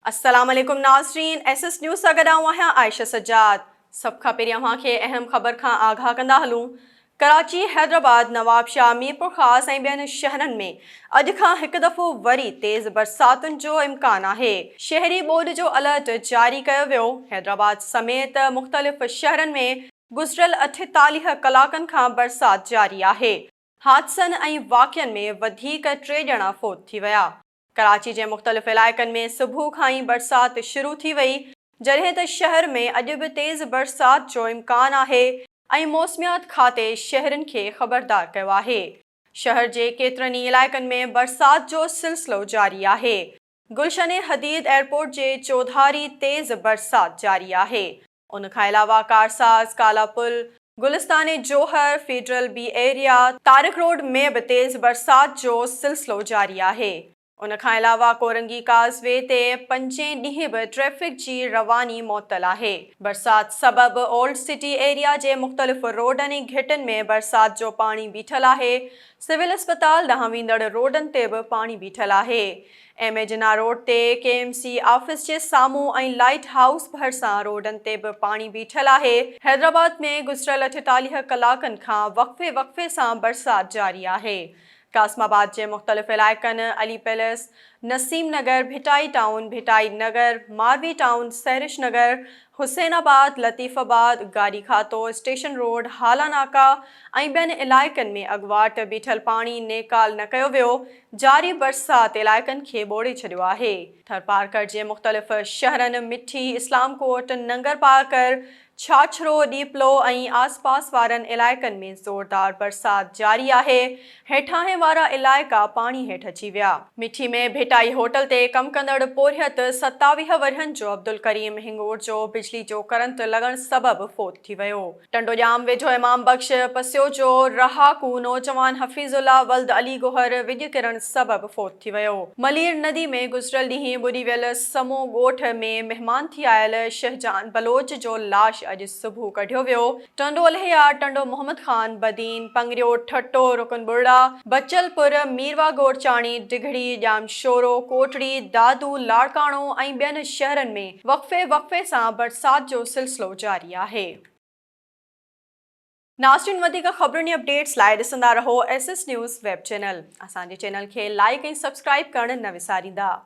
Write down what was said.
السلام عليڪم ناظرين ايس ايس نيوز سان گڏ آئون آهيان عائشه سجاد سڀ کان پهرين اوهان کي اهم خبر کان آگاهه ڪندا هلون ڪراچي حيدرآباد نوابشاهه ميرپورخاص ۽ ٻين شهرن ۾ اڄ کان هڪ دفعو وري تيز برساتن جو امڪان آهي شهري ٻوڏ جو الرٽ جاري ڪيو ويو حيدرآباد سميت مختلف شهرن ۾ گذريل 48 ڪلاڪن کان برسات جاري آهي حادثن ۽ واقعن ۾ وڌيڪ ٽي ڄڻا فوت ٿي ويا. ڪراچي جي مختلف علائقن ۾ صبح کان ئي برسات شروع ٿي وئي، جڏهن ته شهر ۾ اڄ به تيز برسات جو امڪان آهي ۽ موسميات کاتي شهرين کي خبردار ڪيو آهي. شهر جي ڪيترن ئي علائقن ۾ برسات جو سلسلو جاري آهي. گلشن حديد ايئرپورٽ جي چوڌاري تيز برسات جاري آهي. ان کان علاوه ڪارساز، ڪالا پل، Gulistan Jauhar, federal B area, Tariq road ۾ به تيز برسات جو سلسلو جاري آهي. ان کان علاوه ڪورنگي ڪاز وي تي پنجين ڏينهن به ٽريفڪ جي رواني معطل آهي. برسات سبب اولڊ سٽي ايريا جي مختلف روڊن ۽ گهٽين ۾ برسات جو پاڻي بيٺل آهي. سول اسپتال ڏانهن ويندڙ روڊن تي به پاڻي بيٺل آهي. ايم اي جناح روڊ تي ڪي ايم سي آفيس جي سامهون ۽ لائيٽ هائوس ڀرسان روڊن تي به پاڻي بيٺل آهي. حيدرآباد ۾ گذريل 48 ڪلاڪن کان وقفي وقفي سان برسات جاري آهي. قاسم آباد جي مختلف علائقن Ali palace, Naseem Nagar, Bhittai town, Bhittai Nagar, Marvi town, Sehrish Nagar, Hussainabad, Latifabad, Garhi Khato, station road, Hala Naka ۽ ٻين علائقن ۾ اڳواٽ بيٺل پاڻي نيڪال نه ڪيو ويو، جاري برسات علائقن کي ٻوڙي ڇڏيو آهي. ٿرپارڪر جي مختلف شهرن مٺي، اسلام ڪوٽ، ننگرپارڪر، ڇاڇرو، ڏيپلو ۽ آسپاس وارن علائقن ۾ زوردار برسات جاري آهي، هيٺاهين وارا علائقا پاڻي هيٺ اچي ويا. مٺي ۾ ڀٽائي هوٽل تي ڪم ڪندڙ پورهيت 27 ورهين جو عبدالڪريم هنڱورجو بجلي جو ڪرنٽ لڳڻ سبب فوت ٿي ويو. ٽنڊوڄام ويجهو امام بخش پسيو جو رهاڪو نوجوان حفيظ الله ولد علي گوهر وڄ ڪرڻ سبب فوت ٿي ويو. ملير ندي ۾ گذريل ڏينهن ٻڏي ويل سمو ڳوٺ ۾ مهمان ٿي آيل شهجان بلوچ جو لاش اڄ صبح ڪڍيو ويو. ٽنڊو الهيار، ٽنڊو محمد خان، بدين، پنگريو، ٺٽو، رڪن ٻرڙا، بچل پور، ميرواهه گورچاڻي، ڊگهڙي، ڄامشورو، ڪوٽڙي، دادو، لاڙڪاڻو ۽ ٻين شهرن ۾ وقفي وقفي سان برسات جو سلسلو جاري آهي. ناظرين وڌيڪ خبرن ۽ اپڊيٽس لاء ڏسندا رهو S S news web channel. اسان جي چينل کي لائيڪ ۽ سبسڪرائيب ڪرڻ نه وساريندا.